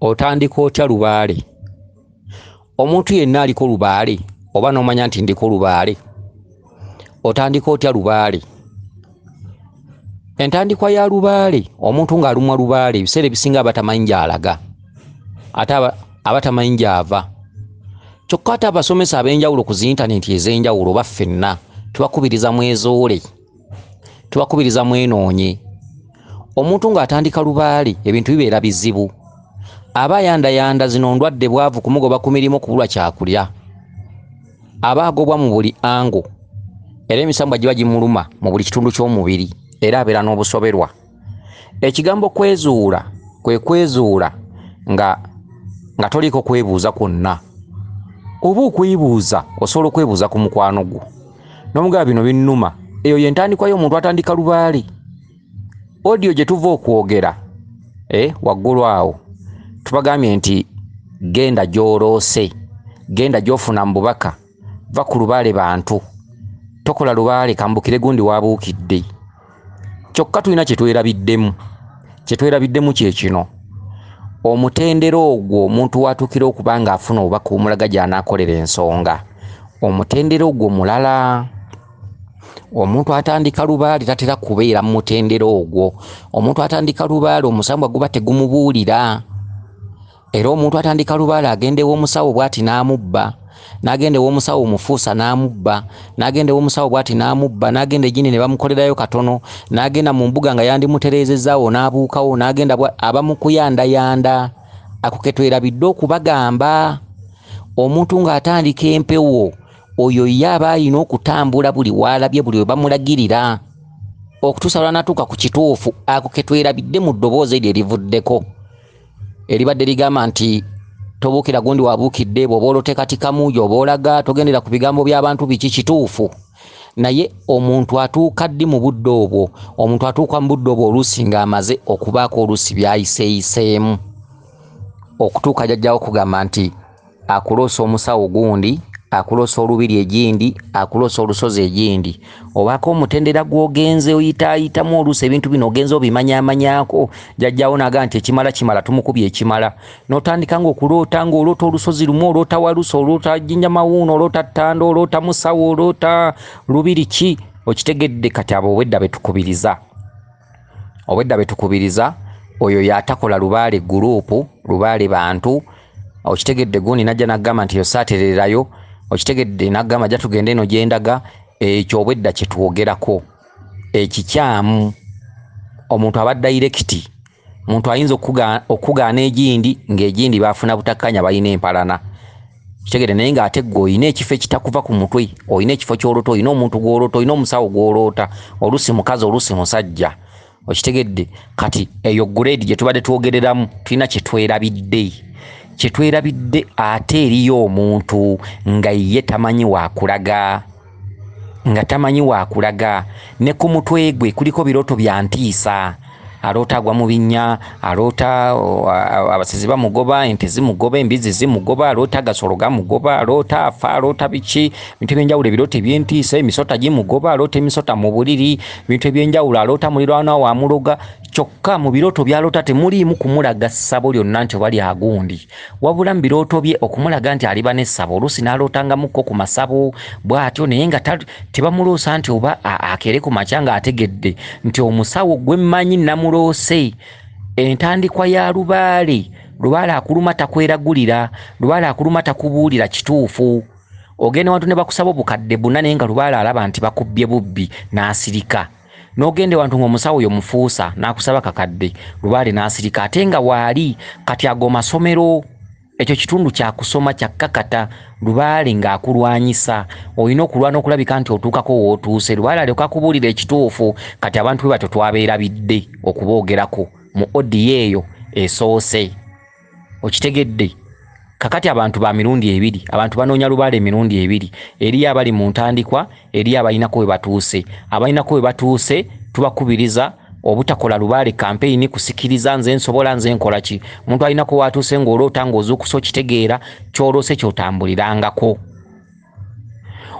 Otandika otya lubaale? Omuntu yenna aliko lubaale oba n'omanya nti ndiko lubaale, otandika otya lubaale? Entandikwa ya lubaale, omuntu ng'alumwa lubaale ebiseera ebisinga aba tamanyi gy'alaga, ate aba tamanyi gy'ava. Kyokka ate abasomesa ab'enjawulo ku zi intaneti ez'enjawulo oba ffenna tubakubiriza mwezuule, tubakubiriza mwenoonye. Omuntu ng'atandika lubaale ebintu bibeera bizibu, aba ayandayanda zino ndwadde bwavu kumugoba ku mirimu kubulwa kyakulya, aba agobwa mu buli ango, era emisambwa giba gimuluma mu buli kitundu ky'omubiri, era abeera n'obusoberwa. Ekigambo kwezuula kwe kwezuula nga toliiko kwebuuza kwonna. Oba okwebuuza, osobola okwebuuza ku mukwano gwo n'omugamba bino binnuma. Eyo y'entandikwa y'omuntu atandika lubaale. Audio gye tuva okwogera waggulu awo tubagambye nti genda gy'oloose, genda gy'ofuna mu bubaka, va ku lubaale bantu, tokola lubaale kambukire gundi wabuukidde. Kyokka tulina kye twerabiddemu, kye twerabiddemu kye kino: omutendera ogwo omuntu w'atuukira okuba ng'afuna obubaka obumulaga gy'anaakolera ensonga, omutendera ogwo mulala. Omuntu atandika lubaale tatera kubeera mu mutendera ogwo. Omuntu atandika lubaale omusambwa guba tegumubuulira. Era omuntu atandika lubaale agenda ew'omusawo bw'ati n'amubba, n'agenda ew'omusawo omufuusa n'amubba, n'agenda ew'omusawo bw'ati n'amubba, n'agenda ejjini ne bamukolerayo katono, n'agenda mu mbuga nga yandimutereezezzaawo n'abuukawo, n'agenda aba mu kuyandayanda. Ako ke twerabidde okubagamba. Omuntu ng'atandika empewo, oyo ye aba alina okutambula buli w'alabye, buli we bamulagirira, okutuusa lw'anaatuuka ku kituufu. Ako ke twerabidde mu ddoboozi eryo erivuddeko, eribadde ligamba nti tobuukira gundi wabuukidde, bw'oba oloteekatikamu gy'oba olaga, togendera ku bigambo by'abantu biki kituufu. Naye omuntu atuuka ddi mu budde obwo? Omuntu atuuka mu budde obwo oluusi ng'amaze okubaako oluusi by'ayiseeyiseemu, okutuuka jjajjawo okugamba nti akuloosa omusawo gundi, akuloosa olubiri egindi, akuloosa olusozi egindi. Obaako omutendera gw'ogenze oyitaayitamu, oluusi ebintu bino ogenze obimanyamanyaako. Jjajjawo n'agamba nti ekimala kimala, tumukubye ekimala. N'otandika ng'okuloota, ng'oloota olusozi lumu, oloota Walusa, oloota Jjinja Mawuuna, oloota Ttanda, oloota Musawo, oloota Lubiri ki, okitegedde? Kati abo obwedda betukubiriza, obwedda betukubiriza. Oyo y'atakola lubaale guruupu, lubaale bantu, okitegedde? Gundi najja n'agamba nti yosaatererayo, okitegedde? N'agamba jja tugende eno gye ndaga. Ekyo obwedda kye twogerako ekikyamu. Omuntu aba direct, omuntu ayinza okugaana egindi ng'egindi baafuna butakkanya, balina empalana, kitegedde? Naye ng'ate ggwe olina ekifo ekitakuva ku mutwe, olina ekifo ky'oloota, olina omuntu gw'oloota, olina omusawo gw'oloota, oluusi mukazi, oluusi musajja, okitegedde? Kati eyo grade gye tubadde twogereramu tulina kye twerabidde, kye twerabidde. Ate eriyo omuntu nga ye tamanyi waakulaga, nga tamanyi waakulaga, ne ku mutwe gwe kuliko birooto bya ntiisa. Aloota agwa mu binnya, aloota abasezi bamugoba, ente zimugoba, embizzi zimugoba, aloota agasolo gamugoba, aloota afa, aloota biki, bintu ebyenjawulo, ebirooto eby'entiisa, emisota gimugoba, aloota emisota mu buliri, bintu ebyenjawulo, aloota muliraanwa wamuloga. Kyokka mu birooto by'aloota temuliimu kumulaga ssabo lyonna nti oba lyagundi, wabula mu birooto bye okumulaga nti aliba n'essabo. Oluusi n'alootangamukko ku masabo bw'atyo, naye nga tebamuloosa nti oba akeere ku makya ng'ategedde nti omusawo gwe mmanyi namuloose. Entandikwa ya lubaale, lubaale akuluma takweragulira, lubaale akuluma takubuulira kituufu. Ogenda wantu ne bakusaba obukadde buna, naye nga lubaale alaba nti bakubbye bubbi n'asirika. N'ogenda ewantu ng'omusawo oyo mufuusa n'akusaba kakadde, lubaale n'asirika, ate nga waali. Kati ago masomero, ekyo kitundu kyakusoma kyakkakata. Lubaale ng'akulwanyisa, olina okulwana okulabika nti otuukako w'otuuse, lubaale alyoka akubuulira ekituufu. Kati abantu bwe batyo twabeerabidde okuboogerako mu audio eyo esoose, okitegedde? Kakati abantu ba mirundi ebiri, abantu banoonya lubaale emirundi ebiri. Eriyo abali mu ntandikwa, eriyo abalinako we batuuse. Abalinako we batuuse tubakubiriza obutakola lubaale kampeyini kusikiriza nze nsobola, nze nkola ki. Omuntu alinako watuuse ng'oloota ng'ozuukusa, okitegeera ky'oloose ky'otambulirangako.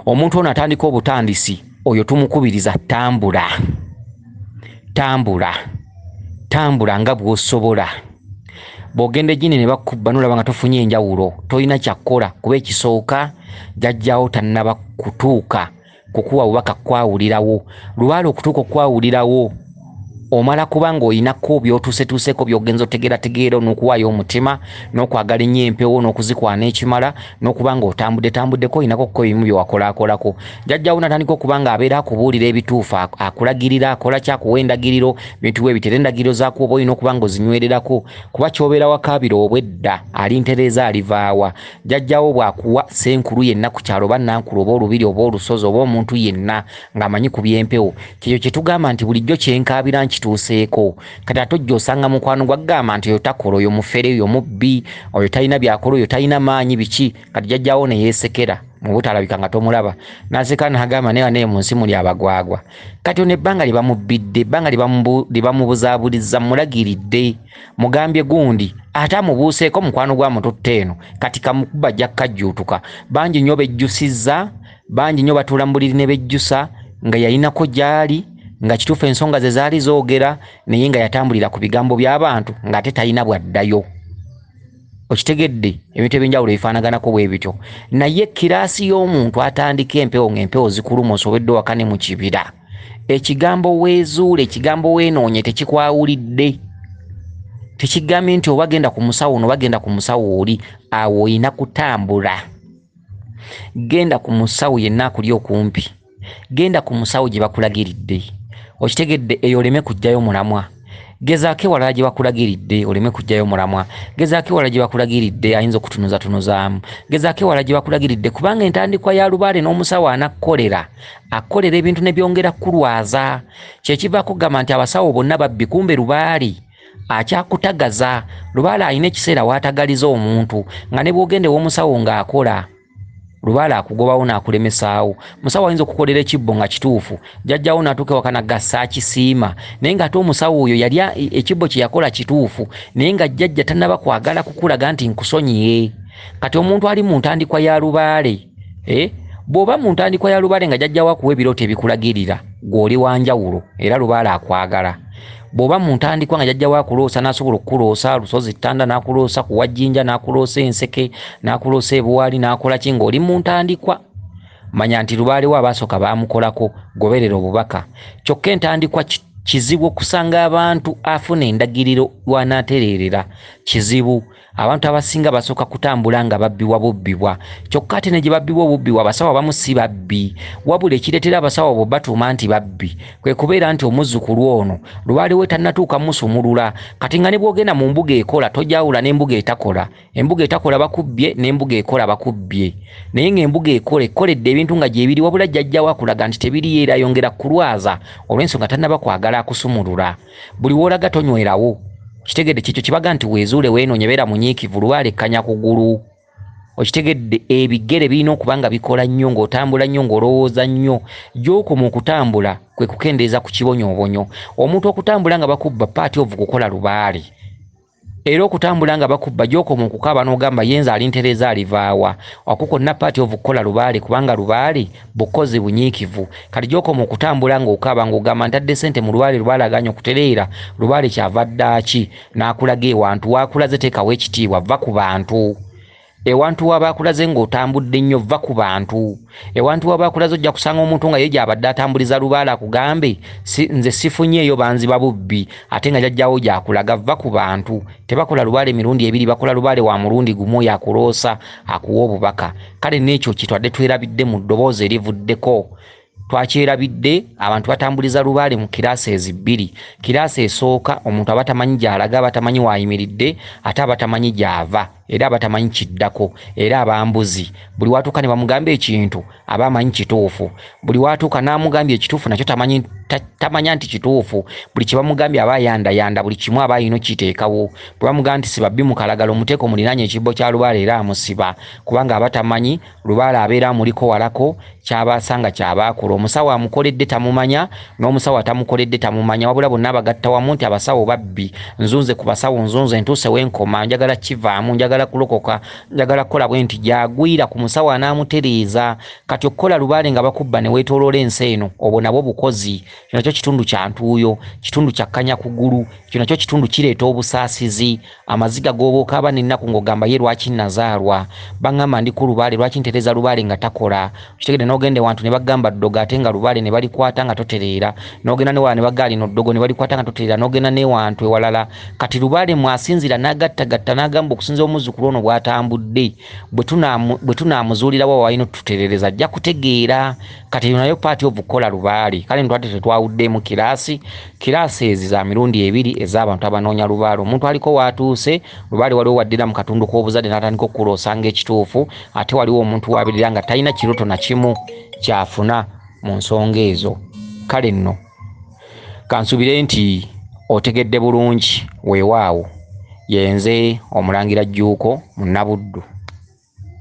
Omuntu ono atandika obutandisi, oyo tumukubiriza tambula, tambula, tambula nga bw'osobola. Bw'ogenda ejjini ne bakubba n'olaba nga tofunye enjawulo, tolina kyakkola, kuba ekisooka jjajjaawo tannaba kutuuka kukuwa bubaka kwawulirawo. Lubaale okutuuka okwawulirawo omala kuba ng'oyinako by'otuusetuuseeko by'ogenza otegeerategeera n'okuwaayo omutima n'okwagala ennyo empewo n'okuzikwana ekimala n'okuba ng'otambudde-tambuddeko oyinako ko ebimu bye wakolaakolako. Jjajjaawo n'atandika okuba ng'abeera akubuulira ebituufu, akulagirira, akola ki, akuwa endagiriro, bintu bwe bityo. Era endagiriro z'akuwa oba olina okuba ng'ozinywererako kuba ky'obeera wakaabira obwedda alintereeza alivaawa. Jjajjaawo bw'akuwa ssenkulu yenna ku kyalo oba nnankulu oba olubiri oba olusozi oba omuntu yenna ng'amanyi ku by'empewo, kyekyo kye tugamba nti bulijjo kye nkaabira nkituuseeko. Kati ate ojja osanga mukwano gw'agamba nti oyo takola, oyo mufere, oyo mubbi, oyo talina by'akola, oyo talina maanyi biki. Kati jjajjaawo ne yeesekera mu butalabika nga tomulaba, n'aseka n'agamba naye naye mu nsi muli abagwagwa. Kati ono ebbanga lye bamubbidde, ebbanga lye bamubuzaabulizza, mulagiridde, mugambye gundi, ate amubuuseeko mukwano gwa mututte eno. Kati kamukuba ajja kukajjuutuka. Bangi nnyo bejjusizza, bangi nnyo batuula mu buliri ne bejjusa nga yalinako gy'ali, nga kituufu ensonga ze zaali zoogera, naye nga yatambulira ku bigambo by'abantu ng'ate talina bw'addayo. Okitegedde? Ebintu ebyenjawulo ebifaanaganako bwe bityo. Naye kiraasi y'omuntu atandika empewo ng'empewo zikuluma osobedde waka ne mu kibira, ekigambo weezuule, ekigambo weenoonye tekikwawulidde. Tekigambye nti oba genda ku musawo ono oba genda ku musawo oli, awo olina kutambula. Genda ku musawo yenna akuli okumpi, genda ku musawo gye bakulagiridde. Okitegedde? Eyo oleme kuggyayo mulamwa. Gezaako ewalala gye bakulagiridde oleme kuggyayo mulamwa. Gezaako ewalala gye bakulagiridde ayinza okutunuzatunuzaamu. Gezaako ewalala gye bakulagiridde, kubanga entandikwa ya lubaale n'omusawo anakkolera akkolera ebintu ne byongera kukulwaza. Kyekivaako kugamba nti abasawo bonna babbi, kumbe lubaale akyakutagaza. Lubaale alina ekiseera w'atagaliza omuntu nga ne bw'ogenda ew'omusawo ng'akola, lubaale akugobawo n'akulemesaawo. Musawo ayinza okukolera ekibbo nga kituufu, jjajjaawo n'atuuka ewaka n'agassa akisiima, naye ng'ate omusawo oyo yali ekibbo kye yakola kituufu, naye nga jjajja tannaba kwagala kukulaga nti nkusonyiye. Kati omuntu ali mu ntandikwa ya lubaale, bw'oba mu ntandikwa ya lubaale nga jjajjaawo akuwa ebirooto ebikulagirira, gw'oli wa njawulo era lubaale akwagala. Bw'oba mu ntandikwa nga jjajjaawo akuloosa n'asobola okukuloosa lusozi ttanda, n'akuloosa ku wajjinja, n'akuloosa enseke, n'akuloosa ebuwaali, n'akola ki ng'oli mu ntandikwa, manya nti lubaale we abaasooka baamukolako, goberera obubaka. Kyokka entandikwa kizibu okusanga abantu afuna endagiriro w'anaatereerera, kizibu. Abantu abasinga basooka kutambula nga babbibwa bubbibwa, kyokka ate ne gye babbibwa obubbibwa abasawo abamu si babbi, wabula ekireetera abasawo bo batuuma nti babbi kwe kubeera nti omuzzukulu ono lubaale we tannatuuka musumulula. Kati nga ne bw'ogenda mu mbuga ekola tojawula n'embuga etakola. Embuga etakola bakubbye n'embuga ekola bakubbye, naye ng'embuga ekola ekoledde ebintu nga gyebiri, wabula jjajjaawo akulaga nti tebiriyo era ayongera kulwaza olw'ensonga tannaba kwagala akusumulula. Buli w'olaga tonywerawo. Okitegedde? Kyekyo kibaga nti weezuule, weenoonye, beera munyiikivu, lubaale ekkanya kugulu. Okitegedde? Ebigere birina okuba nga bikola nnyo, ng'otambula nnyo, ng'olowooza nnyo. Gy'okoma okutambula kwe kukendeeza ku kibonyoobonyo. Omuntu okutambula nga bakubba part of kukola lubaale. Era okutambula nga bakubba gy'okoma okukaaba n'ogamba ye nze alintereeza alivaawa. Okwo kwonna part of kukola lubaale, kubanga lubaale bukozi bunyiikivu. Kati gy'okoma okutambula ng'okaaba ng'ogamba ntadde ssente mu lubaale, lubaale agaanye okutereera, lubaale kyava ddaaki n'akulaga ewantu waakulaze teekawo ekitiibwa, vva ku bantu. Ewantu w'abaakulaze ng'otambudde nnyo, vva ku bantu. Ewantu w'abaakulaze ojja kusanga omuntu nga ye gy'abadde atambuliza lubaale akugambe nze sifunyeeyo banziba bubbi, ate nga jjajjaawo gy'akulaga, vva ku bantu. Tebakola lubaale emirundi ebiri, bakola lubaale wa mulundi gumu, oyo akuloosa akuwa obubaka. Kale n'ekyo kye twadde twerabidde mu ddoboozi erivuddeko, twakyerabidde. Abantu batambuliza lubaale mu kiraasi ezi bbiri. Kiraasi esooka omuntu aba tamanyi gy'alaga, aba tamanyi w'ayimiridde, ate aba tamanyi gy'ava, era aba tamanyi kiddako, era aba mbuzi. Buli w'atuuka ne bamugamba ekintu aba amanyi kituufu, buli w'atuuka n'amugambye ekituufu nakyo tamanya nti kituufu. Buli kye bamugambye aba ayandayanda, buli kimu aba alina okukiteekawo. Bwe bamugamba nti siba bbi mu kalagala, omuteeko muliraanye ekibbo kya lubaale era amusiba, kubanga aba tamanyi lubaale abeera amuliko walako ky'aba asanga ky'aba akola. Omusawo amukoledde tamumanya, n'omusawo atamukoledde tamumanya, wabula bonna abagatta wamu nti abasawo babbi. Nzunze ku basawo, nzunze ntuuse wenkoma, njagala kivaamu, njagala Njagala kulokoka, njagala kukola bwe nti, gyagwira ku musawo anaamutereeza. Kati okukola lubaale nga bakubba ne weetooloola ensi eno, obwo nabwo bukozi. Kino nakyo kitundu kya ntuuyo, kitundu kya kkanya kugulu, kino nakyo kitundu kireeta obusaasizi, amaziga g'oba okaaba n'ennaku ng'ogamba ye lwaki nazaalwa, baŋŋamba ndi ku lubaale, lwaki ntereeza lubaale nga takola. Okitegedde? N'ogenda ewantu ne bagamba ddogo ate nga lubaale ne balikwata nga totereera, n'ogenda newalala ne bagamba lino ddogo ne balikwata nga totereera, n'ogenda n'ewantu ewalala. Kati lubaale mwasinziira n'agattagatta n'agamba okusinziira omuzzukulu ono bw'atambudde, bwe tunaamuzuulirawo walina otutereereza ajja kutegeera. Kati eyo nayo part of kukola lubaale. Kale ntwate tetwawuddeemu kiraasi, kiraasi ezi za mirundi ebiri ez'abantu abanoonya lubaale. Omuntu aliko waatuuse lubaale waliwo waddira mu katundu k'obuzadde n'atandika okukulosanga ekituufu, ate waliwo omuntu wabirira nga talina kiroto na kimu kyafuna mu nsonga ezo. Kale nno kansubire nti otegedde bulungi. Weewaawo, yenze Omulangira Jjuuko Munnabuddu.